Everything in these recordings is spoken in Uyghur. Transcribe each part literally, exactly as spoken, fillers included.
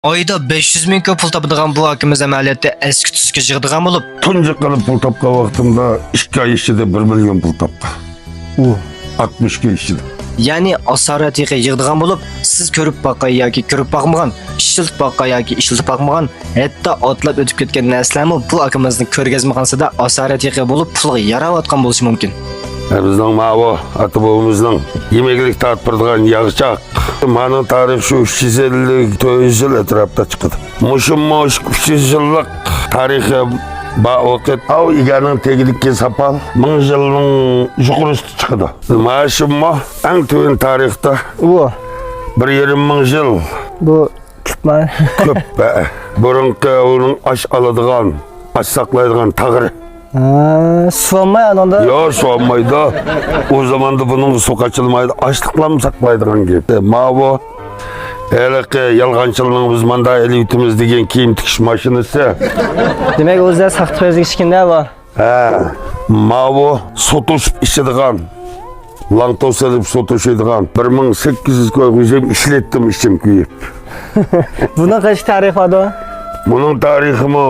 ئايدا بەش يۈز مىڭ كوي پۇل تاپىدىغان بۇ ئاكىمىز ئەمەلىيەتتە ئەسكى تۈسكە يىغىدىغان بولۇپ، تۇنجى قېلىپ پۇل تاپقان ۋاقتىمدا ئىككى ئاي ئىچىدە بىر مىليون پۇل تاپقان. ئۇ. ئاتمىش كۈن ئىچىدە. يەنى ئاسارەت ھېقى يىغىدىغان بولۇپ، سىز كۆرۈپ باققان ياكى كۆرۈپ باقمىغان، ئىشلىتىپ باققان ياكى ئىشلىتىپ باقمىغان، ھەتتا ئاتلاپ ئۆتۈپ كەتكەن نەرسىلەرمۇ بۇ ئاكىمىزنىڭ كۆرگەزمىخانىسىدا ئاسارەت ھېقى بولۇپ پۇلغا ياراۋاتقان بولۇشى مۇمكىن. بىزنىڭ ماۋۇ ئاتا بوۋىمىزنىڭ يېمەكلىك تارتىپ بېرىدىغان ياغچاق. مانىڭ تارىخى شۇ ئۈچ يۈز ئەللىك، تۆت يۈز يىل ئەتراپىدا چىقىدۇ. مۇشۇمۇ ئۈچ يۈز يىللىق تارىخى بار ۋاقىت. ئاۋۇ ئىگەرنىڭ تېگىدىكى ساپال مىڭ يىلنىڭ يۇقىرىسىدا چىقىدۇ. ماشۇمۇ ئەڭ تۆۋەن تارىختا ئۇ. بىر يېرىم مىڭ يىل. بۇ كۆپمۇ؟ كۆپ، ھە. بۇرۇنقى ئاۋۇلنىڭ ئاش ئالىدىغان، ئاش ساقلايدىغان تاغرى. ھە، سۇۋالماي ئانىڭدا؟ ياق، سۇۋالمايدۇ. ئۇ زاماندا بۇنىڭغا سۇ قاچىلمايدۇ. ئاشلىقلارمۇ ساقلايدىغان گەپ. ماۋۇ ھېلىقى يالغانچىلىنىڭ بىز ماندا ئېلىۋېتىمىز دېگەن كىيىم تىكىش ماشىنىسى. دېمەك، ئۆزى ساختا پەيزىگە ئىشكىندە بۇ. ھە، ماۋۇ سۇ توشۇپ ئىچىدىغان، لاڭتو سېلىپ سۇ توشۇيدىغان، بىر مىڭ سەككىز يۈز كوي غۇژەم ئىشلەتتىم ئىچىم كۆيۈپ. بۇنىڭ قانچە تارىخى باردۇ؟ بۇنىڭ تارىخىمۇ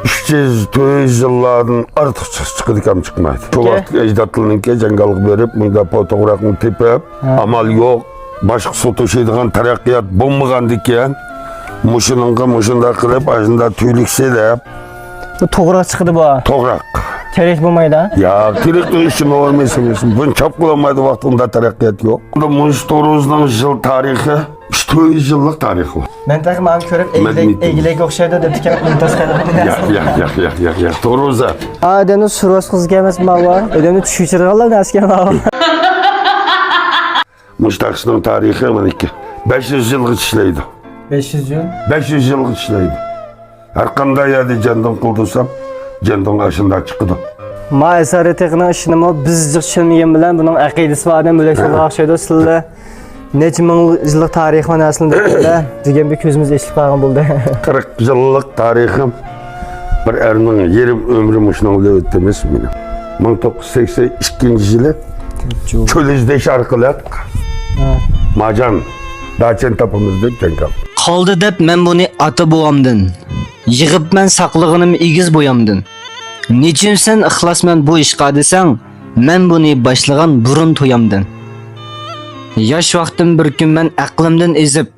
ئۈچ يۈز، تۆت يۈز يىللاردىن ئارتۇق چىق-، چىقىدىكەن چىقمايدۇ. شۇ ۋاقىتتىكى ئەجدادلىرىنىڭكى جاڭگالغا بېرىپ، مۇنداق پو-، توغراقنى تېپىپ، ھە. ئامال يوق، باشقا سۇ توشۇيدىغان تەرەققىيات بولمىغاندىكىن، مۇشۇنىڭغا مۇشۇنداق قىلىپ، ئاشۇنداق تۈۋلۈك سېلىپ، بۇ توغراق چىقىدۇ بۇ. توغراق. تېرەك بولمايدۇ. يا، تېرەكنىڭ ئىچىمۇ بولمايسىڭ، بۇنى چاپقىلانمايدۇ ۋاقتى، ئۇنداق تەرەققىيات يوق. ئۇندا مۇشۇ تورۇزنىڭ يىل تارىخى، ئۈچ تۆت يۈز يىللىق تارىخى بار. مەن تېخى ماڭا كۆرۈپ، ئەگلەك، مەدەنىيەت ئەگلەككە ئوخشايدۇ دەپتىكەن، ئۇنتاس قەدىمىنى. ياق، ياق، ياق، ياق، ياق، ياق. تورۇزا. ئادەمنى سۇرۇۋاسقۇزىكەن ئەمەسمۇ ماۋۇ. ئادەمنى چۈشۈرىدىغانلار نەسكەن ماۋۇ. مۇشۇ تاخشىنىڭ تارىخى مانا ئىككى. بەش يۈز يىلغىچە ئىشلەيدۇ. بەش يۈز يىل؟ بەش يۈز يىلغىچە ئىشلەيدۇ. ھەر قانداق يەردە جەندۇڭ قىلدۇرسام، جەندۇڭ ئاشۇنداق چىقىدۇ. ما ئەسەرى تېخىنىڭ ئىشىنىمۇ بىز جىق چۈشەنمىگەن بىلەن بۇنىڭ ئەقىدىسى بار ئادەم ئۆلەك سولغا ئوخشايدۇ. سىلەر نەچچە مىڭ يىللىق تارىخى بار نەرسىنى دەپ دېگەن بىر كۆزىمىز ئېچىلىپ قالغان بولدى. قىرىق يىللىق تارىخىم، بىر ئەرنىڭ يېرىم ئۆمرى مۇشۇنىڭ بىلەن ئۆتتى مېنىڭ. مىڭ توققۇز يۈز سەكسەن ئىككىنچى يىلى چۆل ئىزدەش ئارقىلىق ھە. مارجان، داچەن تاپىمىز دەپ جەڭ قىلدى. قالدى دەپ مەن بۇنى ئاتا بوۋامدىن، يىغىپمەن ساقلىغىنىم ئېگىز بويامدىن. نېچۈنسەن ئىخلاسمەن بۇ ئىشقا دېسەڭ، مەن بۇنى باشلىغان بۇرۇن تويامدىن. ياش ۋاقتىم بىر كۈن مەن ئەقلىمدىن ئېزىپ،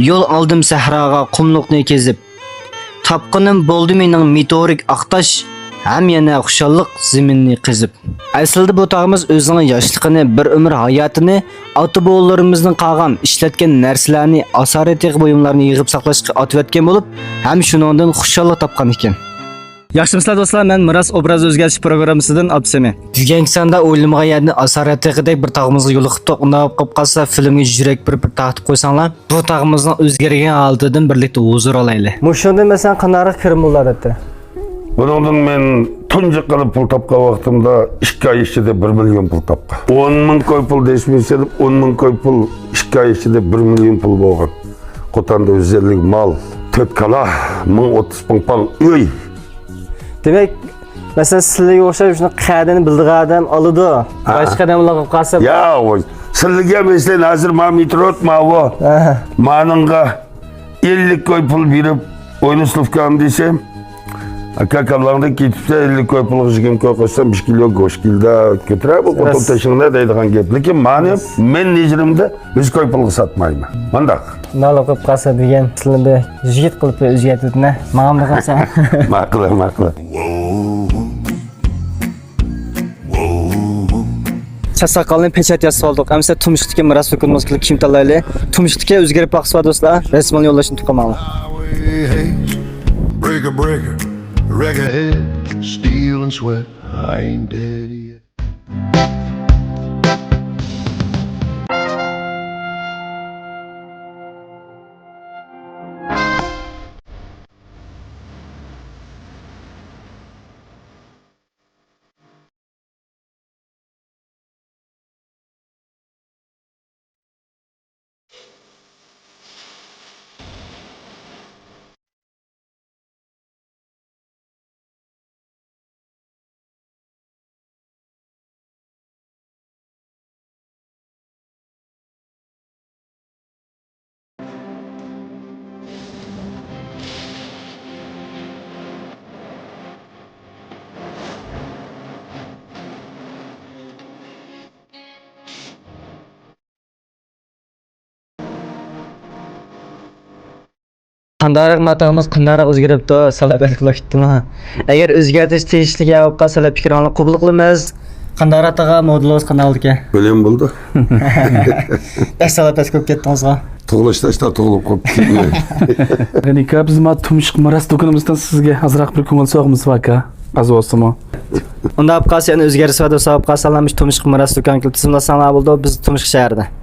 يول ئالدىم سەھراغا قۇملۇقنى كېزىپ. تاپقىنىم بولدى مېنىڭ مېتېئورىك ئاق تاش، ھەم يەنە خۇشاللىق زېمىننى قېزىپ. ئەسلىدە بۇ تاغىمىز ئۆزىنىڭ ياشلىقىنى، بىر ئۆمۈر ھاياتىنى، ئاتا-بوۋىلىرىمىزنىڭ قالغان، ئىشلەتكەن نەرسىلەرنى، ئاسارەت ھېقى بۇيۇملارنى يىغىپ ساقلاشقا ئاتىۋەتكەن بولۇپ، ھەم شۇنىڭدىن خۇشاللىق تاپقان ئىكەن. ياخشىمۇسىلەر دوستلار، مەن مىراس ئوبراز ئۆزگەرتىش پروگراممىسىدىن ئابدۇسەمى. دېگەن ساندا ئويلىمىغان يەردىن ئاسارەت ھېقىدەك بىر تاغىمىزغا يولۇقۇپتۇق، ئۇنداق بولۇپ قالسا فىلىمگە يۈرەك بېرىپ بىر تارتىپ قويساڭلار. بۇ تاغىمىزنىڭ ئۆزگەرگەن ھالىتىدىن بىرلىكتە ھۇزۇر ئالايلى. مۇشۇندىن مەسىلەن قانداقراق كىرىم بولىدۇ ئادەتتە؟ بۇنىڭدىن مەن تۇنجى قىلىپ پۇل تاپقان ۋاقتىمدا ئىككى ئاي ئىچىدە بىر مىليون پۇل تاپقان. ئون مىڭ كوي پۇل دەسمىي سېلىپ، ئون مىڭ كوي پۇل ئىككى ئاي ئىچىدە بىر مىليون پۇل بولغان. قوتاندا يۈز ئەللىك مال، تۆت كالا، مىڭ ئوتتۇز پىڭپاڭ ئۆي. دېمەك، مەسىلەن، سىلەرگە ئوخشاپ شۇنى قەدىرىنى بىلىدىغان ئادەم ئالىدۇ. ھە. باشقا ئادەملەر قىلىپ قالسا. يا، ۋاي. سىلەرگە مەسىلەن، ھازىر ما مېترود ماۋۇ. ھە. مانىڭغا ئەللىك كوي پۇل بېرىپ، ئوينىسلىفكام دېسەم، ئاكا، كاللاڭدىن كېتىپسەن، ئەللىك كوي پۇلغا يىگىرمە كوي قوشسام، بىر كىلو گۆش كېلىدۇ، كۆتۈرە بۇ قوتۇن تېشىڭنى دەيدىغان گەپ. لېكىن مانى مەن نەزىرىمدە يۈز كوي پۇلغا ساتمايمەن. مانداق. نالە قىلىپ قالسا دېگەن، سىلىنى بىر يىگىت قىلىپ ئۆزگەرتىۋېتىمەن. ماڭامدۇ قالسا. ماقۇل، ماقۇل. چاچ ساقالنى پېچەت ياسىۋالدۇق. ئەمىسە تۇمشۇقتىكى مىراس ھۆكۈمىتىمىزگە كىيىم تاللايلى. تۇمشۇقتىكى ئۆزگىرىپ باقسا دوستلار، رەسىمىنى يوللاشنى ئۇنتۇپ قالماڭلار. Breaker, breaker, reggae head, steal and sweat. I ain't dead yet. قانداقراق ماتاڭىمىز قانداقراق ئۆزگىرىپتۇ، سالا بەلكى بولۇپ كېتىپتۇ. ئەگەر ئۆزگەرتىش تېگىشلىك بولۇپ قالسا، پىكرىڭلارنى قوبۇل قىلىمىز. قانداقراق تاغا مودېلىڭىز قانداق بولىدىكەن؟ بىلىم بولدى. بەك سالا پەس قىلىپ كەتتىڭىزغۇ. تۇغۇلۇش تاشتا تۇغۇلۇپ قوپتۇ. غەنى ئاكا، بىز ما تۇمشۇق مىراس دۇكىنىمىزدىن سىزگە ئازراق بىر كۆڭۈل سوۋغىمىز باركا. ئاز بولسىمۇ. ئۇنداق بولۇپ قالسا، يەنە ئۆزگەرتىش بار دەپ سوراپ قالساڭلار، مۇشۇ تۇمشۇق مىراس دۇكانغا كېلىپ تىزىملاتساڭلار بولىدۇ، بىز تۇمشۇق شەھەردە.